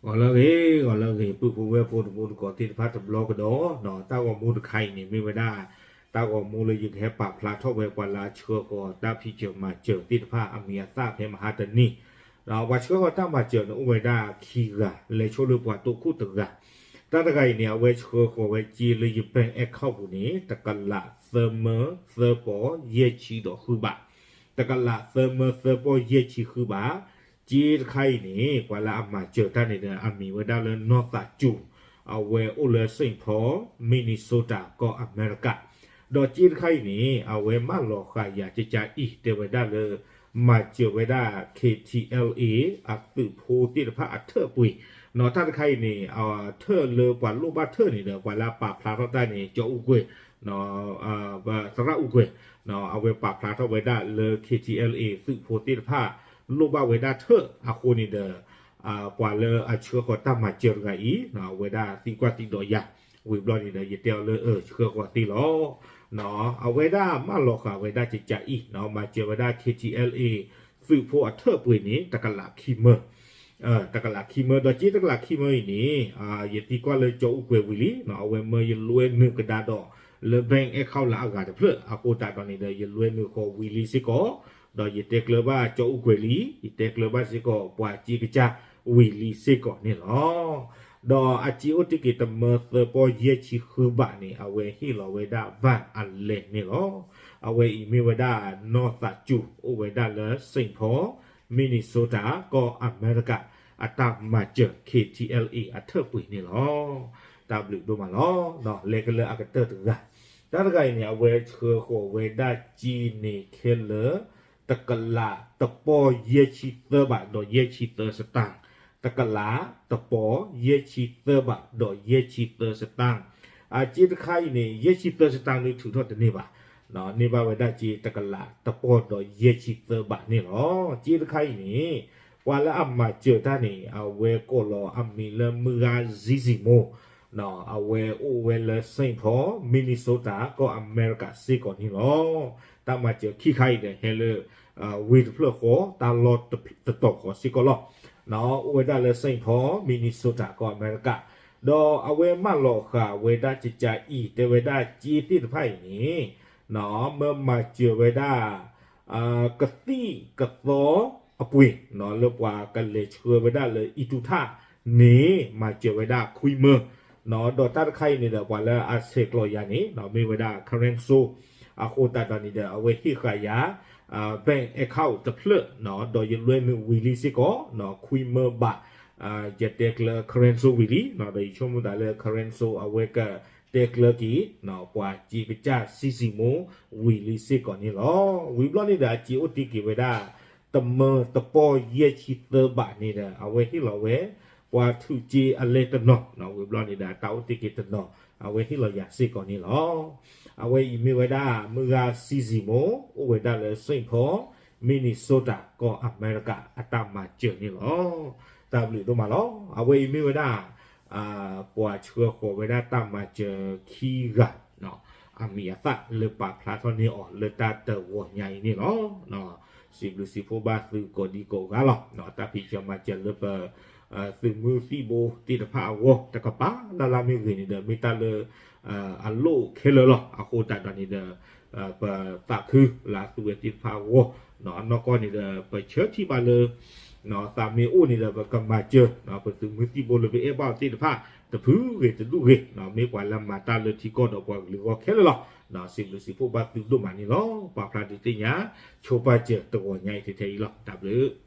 ဂီၤလၢအဂ့ၤ ဂီၤလၢအဂ့ၤ ပုၢ်ဖိဝဲၢ်ဖိတံၤဖိသကိးသ့ၣ်တဖၣ်တဘျီကဒီး, တၢ်ဂီၤမူတခါအံၤန့ၣ် မ့ၢ်ဝဲဒၣ် တၢ်ဂီၤမူလၢယကဟဲပာ်ဖျါထီၣ်ဝဲပှၤလၢအဆှၢဃီၤတၢ်ဖံးစၢၤမၤစၢၤသ့ၣ်တဖၣ်အမံၤအသၣ်ဖဲမဟါတနံၤ, ဒီးပှၤဆှၢဃီၤတၢ်မၤစၢၤန့ၣ်အိၣ်ဝဲဒၣ်ခံဂၤ လဲၤဆိလၢပှၤတိခိၣ်တဂၤ, တၢ်တဂၤအံၤန့ၣ် အဝဲဆှၢဃီၤဝဲစ့လၢယ bank account ပူၤန့ၣ် တကလးသၢမၢသၢပီၢ်ယဲၢ်ဆံဒီးဃုဘး, တကလးသၢမၢသၢပီၢ်ယဲၢ်ဆံဃုဘး, စ့တခါအံၤန့ၣ် ပှၤလၢအမၤစၢၤတၢ်န့ၣ်ဒီး အမံၤဝဲဒၣ်လၢနီၢ်သးစူၤ, အဝဲအိၣ်လၢ Saint Paul Minnesota ကီၢ်အမဲရကၤ, ဒီးစ့တခါအံၤန့ၣ် အဝဲမၢလီၤဃာ်ယၤကကါအံၤ တဲဝဲဒၣ်လၢ မၤစၢၤဝဲဒၣ် K T L A အသုးဖိသ့ၣ်တဖၣ်အထၢၣ်ပှ့ၤ, နီၢ်တၢ်တခါအံၤန့ၣ် ထၢၣ်လၢပှၤလိၣ်ဘၣ်ထၢၣ်န့ၣ်ဒီး ပှၤလၢအပာ်ဖျါထီၣ်တၢ်န့ၣ် ကၠီအူကွဲၤ သရၣ်အူကွဲၤ, အဝဲပာ်ဖျါထီၣ်ဝဲဒၣ်လၢ K T L A သုးဖိသ့ၣ်တဖၣ် လိၣ်ဘၣ်ဝဲဒၣ်ထၢၣ်အဃိန့ၣ်ဒီး ပှၤလၢအဆှၢဃီၤတၢ်မၤစၢၤတဂၤအံၤ အဝဲဒၣ်သံကွၢ်သံဒိးယၤ, ဝံၤဘျီန့ၣ်ဒီး ယတဲအီၤလၢ အၢ ဆှၢဃီၤသ့လီၤ. အဝဲဒၣ်မၢလီၤဃာ်ဝဲဒၣ်ကကါအံၤ မၤစၢၤဝဲဒၣ် K T L A သုးဖိအထၢၣ်ပှ့ၤန့ၣ် တကလးခံမၢ တကလးခံမၢ ဒီးစ့တကလးခံမၢအံၤန့ၣ် ယသံကွၢ်လၢကၠီအူကွဲၤဝံၤလံ, အဝဲမၢယလွဲနုာ်ကဒါဒီး လၢ bank account လၢအဂၤတဖျၢၣ်အဃိသတးဒီးန့ၣ်ဒီး ယလွဲနုာ်ဃီၤဝံၤလံစ့ၢ်ကီး, ဒီးယတဲကျၢၤဘၣ်ကၠီအူကွဲၤလံ, ယတဲကျၢၤဘၣ်စ့ၢ်ကီးပှၤစ့ကကါဝံၤလံစ့ၢ်ကီးန့ၣ်လီၤ. ဒီးအစ့အိၣ်တ့ၢ်က့ၤတမၢသၢပီၢ်ယဲၢ်ဆံဃုဘးန့ၣ် အဝဲဟ့ၣ်လီၤဝဲဒၣ် van အလဲၢ်န့ၣ်လီၤ. အဝဲအံၤမ့ၢ်ဝဲဒၣ်နီၢ်သးစူၤ အိၣ်ဝဲဒၣ်လၢ Saint Paul Minnesota ကီၢ်အမဲရကၤ အတၢ်မၤစၢၤ K T L A အထၢၣ်ပှ့ၤန့ၣ်လီၤ. တၢ်ဘျုးဒိၣ်မးလီၤ. လဲၤကလၢအကတၢၢ်တဂၤ, တၢ်တဂၤအံၤန့ၣ် အဝဲဆှၢဃီၤဝဲဒၣ်စ့န့ၣ်ခဲလၢာ် တကလးတပီၢ်ယဲၢ်ဆံသၢဘးဒီးယဲၢ်ဆံသၢစတၢၢ်, တကလးတပီၢ်ယဲၢ်ဆံသၢဘးဒီးယဲၢ်ဆံသၢစတၢၢ်, အစ့တခါအံၤန့ၣ် ယဲၢ်ဆံသၢစတၢၢ်န့ၣ်ထုးထီၣ်တန့ၢ်ဘၣ်, န့ၢ်ဘၣ်ဝဲဒၣ်စ့တကလးတပီၢ်ဒီးယဲၢ်ဆံသၢဘးန့ၣ်လီၤ. စ့တခါအံၤန့ၣ် ပှၤလၢအမၤစၢၤတၢ်န့ၣ် အဝဲကိးလီၤအမံၤလၢမုၢ်ဂၤ Zizimo, အဝဲအိၣ်ဝဲလၢ Saint Paul Minnesota ကီၢ်အမဲရကၤစ့ၢ်ကီးန့ၣ်လီၤ. တၢ်မၤစၢၤခံခါအံၤဒီးဟဲလၢ ဝ့ၢ်တဖျၢၣ်ဃီ တၢ်လီၢ်တတီၤဃီစ့ၢ်ကီးလီၤ. အိၣ်ဝဲဒၣ်လၢ Saint Paul Minnesota ကီၢ်အမဲရကၤ, ဒီးအဝဲမၢလီၤဃာ်ဝဲဒၣ်ကကါအံၤ တဲဝဲဒၣ်စ့သ့ၣ်တဖၣ်အံၤန့ၣ် မၢမၤစၢၤဝဲဒၣ် ကသံၣ်ကသီအပှ့ၤ လၢပှၤကလဲၤဆှၢဝဲဒၣ်လၢအံၣ်တူၢ်ထၣ်န့ၣ် မၤစၢၤဝဲဒၣ်ခွံမၢ, ဒီးတၢ်တခါအံၤန့ၣ်ဒီး ပှၤလၢအဆဲးကျိးယၤန့ၣ် မ့ၢ်ဝဲဒၣ် Carenso အဃိသတးဒီးန့ၣ်ဒီး အဝဲဟ့ၣ်ဃာ်ယၤ bank account တဖျၢၣ် ဒီးယလွဲနုာ်ဝံၤလံစ့ၢ်ကီး ခွံမၢဘး, ယတဲကျၢၤ Carenso ဝံၤလံ, ဒီးယဆိကမိၣ်သးလၢ Carenso အဝဲကတဲကျၢၤက့ၤ ပှၤစ့ကစၢ် Zizimo ဝံၤလံစ့ၢ်ကီးန့ၣ်လီၤ. ဝံၤဘျီန့ၣ်ဒီး အစ့အိၣ်တ့ၢ်က့ၤဝဲဒၣ် တမၢတပီၢ်ယဲၢ်ဆံသၢဘးန့ၣ်ဒီး အဝဲဟ့ၣ်လီၤဝဲ ပှၤထုးစ့အလဲတနီၤ, ဝံၤဘျီန့ၣ်ဒီး တၢ်အိၣ်တ့ၢ်က့ၤတနီၤ အဝဲဟ့ၣ်လီၤယၤစ့ၢ်ကီးန့ၣ်လီၤ. အဝဲအံၤမ့ၢ်ဝဲဒၣ် မုၢ်ဂၤ Zizimo အိၣ်ဝဲဒၣ်လၢ Saint Paul Minnesota ကီၢ်အမဲရကၤ အတၢ်မၤစၢၤန့ၣ်လီၤ. တၢ်ဘျုးဒိၣ်မးလီၤ. အဝဲအံၤမ့ၢ်ဝဲဒၣ် ပှၤဆှၢဃီၤဝဲဒၣ်တၢ်မၤစၢၤခံဂၤ အမံၤအသၣ်လၢပာ်ဖျါထီၣ်န့ၢ်အီၤလၢတၢ်တဂီၤညါအံၤန့ၣ်လီၤ. စံးဘျုးစံးဖှိၣ်ဘၣ်သုကိးဒံကိးဂၤလီၤ. တၢ်ဖံးစၢၤမၤစၢၤလၢပ သုးမုၢ်သံၣ်ဘိသ့ၣ်တဖၣ်အဂီၢ် တကပၤလၢ်လၢ်မ့ၢ်ဂ့ၤန့ၣ်ဒီး မ့ၢ်တၢ်လၢ အလိၣ်ခဲလၢာ်လီၤ. အဃိသတးဒီးန့ၣ်ဒီး ပသးခုလၢအသုဝဲသ့ၣ်တဖၣ်အဂီၢ် အနီၢ်ကီၢ်န့ၣ်ဒီး ပဆၢထံၣ်ဘၣ်လၢ သးမ့ၢ်အိၣ်န့ၣ်ဒီး ပကမၤစၢၤ ပသုးမုၢ်သံၣ်ဘိလၢပအဲၣ်ဘၣ်အီၤသ့ၣ်တဖၣ် တဖုဂ့ၤတဒူၣ်ဂ့ၤ မ့ၢ်ပှၤလၢမၤတၢ်လၢထံကီၢ်ဒီးပှၤကလုာ်အဂီၢ်ခဲလၢာ်လီၤ. စံးဘျုးစံးဖှိၣ်ဘၣ်သုဒိၣ်မးန့ၣ်လီၤ. ပာ်ဖျါဒုးသ့ၣ်ညါ ဆိပာ်စၢၤတဂီၤညါအံၤထဲထဲအံၤလီၤ. တၢ်ဘျုး